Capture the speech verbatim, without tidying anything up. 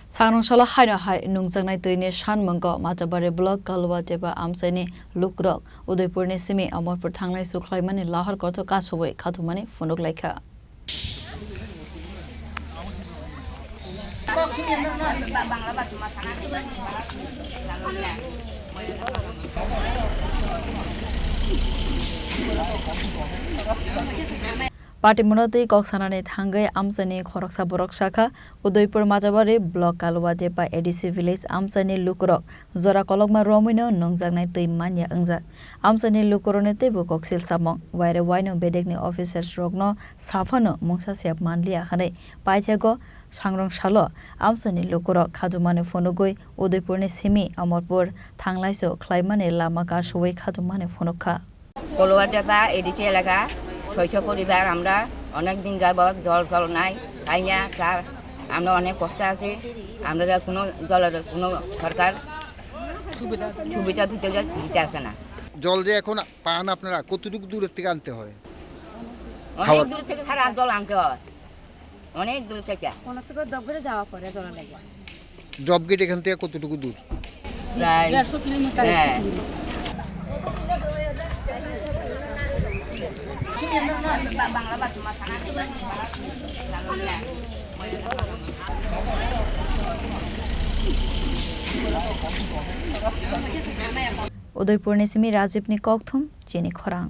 Sangrong salo haino hai nungjaknai twini sanmungo Majabari block Kalwa Deba amchaini lukurok Udaipurni simi Amarpur thanglai sukhlaimani lahar kothok kasawi khatumani phunuk laikha. Patimura tei kok sanani thangwi amchaini khoroksa borok sakha, Udaipur Majabari block Kalwa Deba A D C village amchaini lukurok jora kolokma romwino nungjaknai twi manya wngjak. Amchaini lukurokni teibo koksil samung, waire waino bedekni officers rokno saphano mungsa sep manliya hwnwi paithego. Sangrong salo amchaini lukurok khatumani phunugwi Udaipurni simi Amarpur thanglaiso khlaimani lama kasawi khatumani phunukha. কলুয়াডাঙ্গা এডিসি এলাকা ছয়শো পরিবার, আমরা অনেক দিন যাবৎ জল টল নাই, পাই না, স্যার, আমরা অনেক কষ্টে আছি। আমরা কোনো জলের কোনো সরকার সুবিধা দিতে আসে না। জল যে এখন পান আপনারা, কতটুকু দূরের থেকে আনতে হয়? অনেক দূর থেকে, স্যার, আর জল আনতে হয়, অনেক দূর থেকে। কোনো সময় দপ করে যাওয়া পড়ে জল লাগে। ড্রপ গেট এখান থেকে কতটুকু দূর? প্রায় দেড়শো কিলোমিটার। হ্যাঁ। Udaipurni simi Rajibni kokthum chini khorang.